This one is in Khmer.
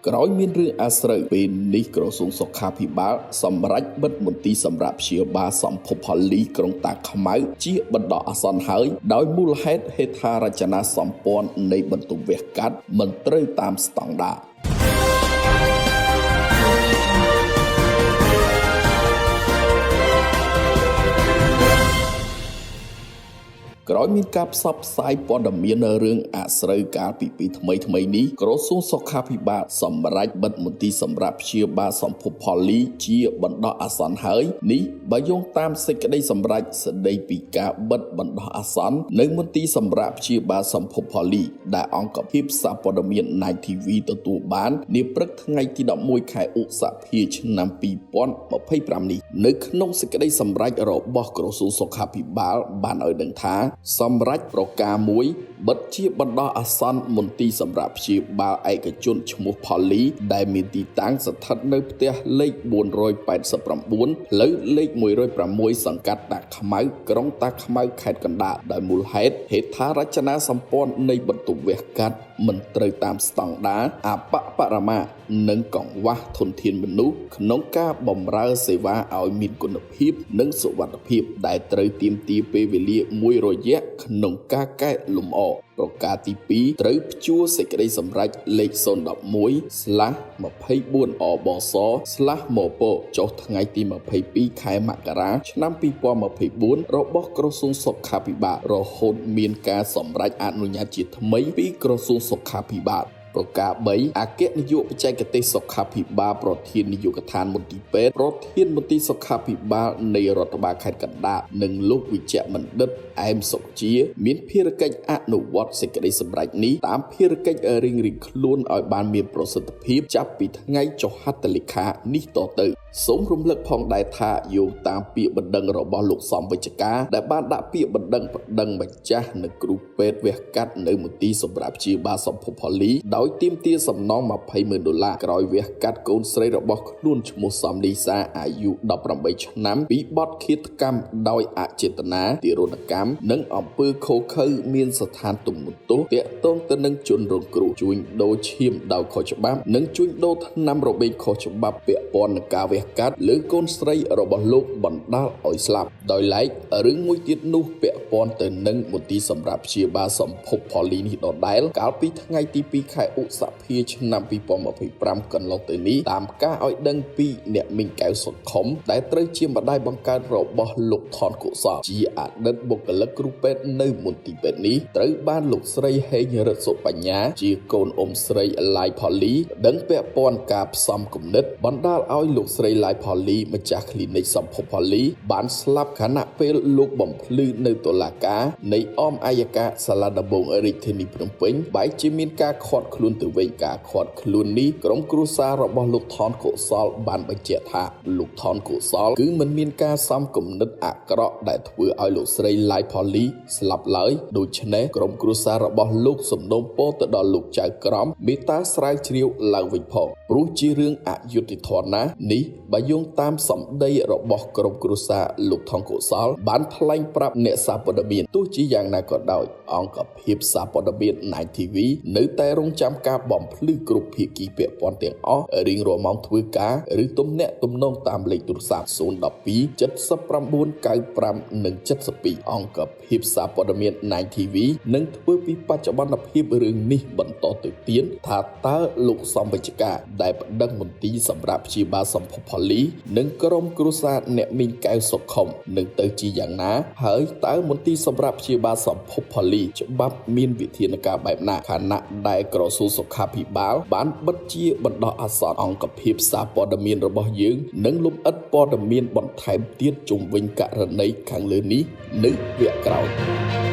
ក្រោយមានរឿងអាស្រូវពេលនេះក្រសួងសុខាភិបាលសម្រេចបិទមន្ទីរសម្រាប់ព្យាបាលសម្ភពផលីក្រុងតាខ្មៅជាបណ្ដោះអាសន្នហើយដោយមូលហេតុហេដ្ឋារចនាសម្ព័ន្ធនៃបន្ទប់វះកាត់មិនត្រូវតាមស្តង់ដារក្រោយមានការផ្សព្វផ្សាយព័ត៌មានរឿងអាស្រូវកាលពីពេលថ្មីៗនេះក្រសួងសុខាភិបាលសម្រេចបិទមន្ទីរសម្រាប់ព្យាបាលសម្ភពផលីជាបណ្ដោះអាសន្នហើយនេះបើយោងតាមសេចក្តីសម្រេចស្តីពីការបិទបណ្ដោះអាសន្ននៅមន្ទីរសម្រាប់ព្យាបាលសម្ភពផលីដែលអង្គភាពសារព័ត៌មាន Night TV ទទួលបាននាព្រឹកថ្ងៃទី11ខែឧសភាឆ្នាំ2025នេះនៅក្នុងសេចក្តីសម្រេចរបស់ក្រសួងសុខាភិបាលបានឲ្យដឹងថាសម្រេចប្រការមួយបិទជាបណ្ដោះអាសន្នមន្ទីរសម្រាប់ព្យាបាលឯកជនឈ្មោះផលីដែលមានទីតាំងស្ថិតនៅផ្ទះលេខ489ផ្លូវលេខ106សង្កាត់តាខ្មៅក្រុងតាខ្មៅខេត្តកណ្ដាលដោយមូលហេតុហេដ្ឋារចនាសម្ព័ន្ធនៃបន្ទប់វះកាត់មិនត្រូវតាមស្តង់ដារអបបរមានិងកង្វះធនធានមនុស្សក្នុងការបម្រើសេវាឲ្យមានគុណភាពនិងសុវត្ថិភាពដែលត្រូវទាមទារពេលវេលាមួយរយៈក្នុងការកែលម្អប្រការទី2ត្រូវព្យួរសេចក្តីសម្រេចលេខ011/24អបស/មពចុះថ្ងៃទី22ខែមករាឆ្នាំ2024របស់ក្រសួងសុខាភិបាលរហូតមានការសម្រេចអនុញ្ញាតជាថ្មីពីក្រសួងសុខាភិបាលប្រការ3អគ្គនាយកបច្ចេកទេសសុខាភិបាលប្រធាននាយកដ្ឋានមន្ទីរពេទ្យប្រធានមន្ទីរសុខាភិបាលនៃរដ្ឋបាលខេត្តកណ្ដាលនិងលោកវិជ្ជបណ្ឌិតអែមសុកជាមានភារកិច្ចអនុវត្តសេចក្តីសម្រេចនេះតាមភារកិច្ចរៀងៗខ្លួនឲ្យបានមានប្រសិទ្ធភាពចាប់ពីថ្ងៃចុះហត្ថលេខានេះតទៅសូមរំលឹកផងដែរថាយោងតាមពាក្យបណ្ដឹងរបស់លោកសំវិជ្ជការដែលបានដាក់ពាក្យបណ្ដឹងម្ចាស់និងគ្រូពេទ្យវះកាត់នៅមន្ទីរសម្រាប់ព្យាបាលសម្ភពផលីដោយទាមទារសំណង20,000ដុល្លារក្រោយវះកាត់កូនស្រីរបស់ខ្លួនឈ្មោះសំលីសាអាយុ18ឆ្នាំពីបទឃាតកម្មដោយអចេតនាទារុណកម្មនិងអំពើឃោរឃៅមានស្ថានទម្ងន់ទោសទាក់ទងទៅនឹងជនរងគ្រោះជួញដូរឈាមដោយខុសច្បាប់និងជួញដូរថ្នាំរបេងខុសច្បាប់ពាក់ព័ន្ធនឹងការវះកាត់លើកូនស្រីរបស់លោកបណ្ដាលឲ្យស្លាប់ដោយឡែករឿងមួយទៀតនោះពាក់ព័ន្ធទៅនឹងមន្ទីរសម្រាប់ព្យាបាលសម្ភពផលីនេះដដែលកាលពីថ្ងៃទី2ខែឧសភាឆ្នាំ2025កន្លងទៅនេះតាមការឲ្យដឹងពីអ្នកមីងកែវសុខុមដែលត្រូវជាម្ដាយបង្កើតរបស់លោកថនកុសលជាអតីតបុគ្គលិកគ្រូពេទ្យនៅមន្ទីរពេទ្យនេះត្រូវបានលោកស្រីហេងរិទ្ធសុបញ្ញាជាកូនអ៊ំស្រីឡាយផលីដឹងពាក់ព័ន្ធការផ្សំគំនិតបណ្ដាលឲ្យលោកស្រីឡាយផលីម្ចាស់គ្លីនិកសម្ភពផលីបានស្លាប់ខណៈពេលលោកបំភ្លឺនៅតុលាការនៃអមអាយកាសាលាដំបងរាជធានីភ្នំពេញបែរជាមានការឃាត់ខ្លួនទៅវិញការឃាត់ខ្លួននេះក្រុមគ្រួសាររបស់លោកថនកុសលបានបញ្ជាក់ថាលោកថនកុសលគឺមិនមានការសំគំនិតអាក្រក់ដែលធ្វើឲ្យលោកស្រីឡាយផលីស្លាប់ឡើយដូច្នេះក្រុមគ្រួសាររបស់លោកសំណូមពរទៅដល់លោកចៅក្រមមេត្តាស្រាវជ្រាវឡើងវិញផងព្រោះជារឿងអយុត្តិធម៌ណាស់នេះបើយោងតាមសម្ដីរបស់ក្រុមគ្រួសារលោកថនកុសលបានថ្លែងប្រាប់អ្នកសារព័ត៌មានទោះជាយ៉ាងណាក៏ដោយអង្គភាពសារព័ត៌មាន Night TV នៅតែរងចាំការបំភ្លឺគ្រប់ភាគីពាក់ព័ន្ធទាំងអស់រៀងរាល់ម៉ោងធ្វើការឬទំនាក់ទំនងតាមលេខទូរស័ព្ទ012 79 95និង72អង្គភាពសារព័ត៌មាន Night TV នឹងធ្វើពីបច្ចុប្បន្នភាពរឿងនេះបន្តទៅទៀតថាតើលោកសំវិជ្ជការដែលប្តឹងមន្ទីរសម្រាប់ព្យាបាលសម្ភពផលីនិងក្រុមគ្រួសារអ្នកមីងកែវសុខុមនឹងទៅជាយ៉ាងណាហើយតើមន្ទីរសម្រាប់ព្យាបាលសម្ភពផលីច្បាប់មានវិធានការបែបណាខណៈដែលក្រសួងសុខាភិបាលបានបិទជាបណ្ដោះអាសន្នអង្គភាពសារព័ត៌មានរបស់យើងនឹងលម្អិតព័ត៌មានបន្ថែមទៀតជុំវិញករណីខាងលើនេះនៅវគ្គក្រោយ។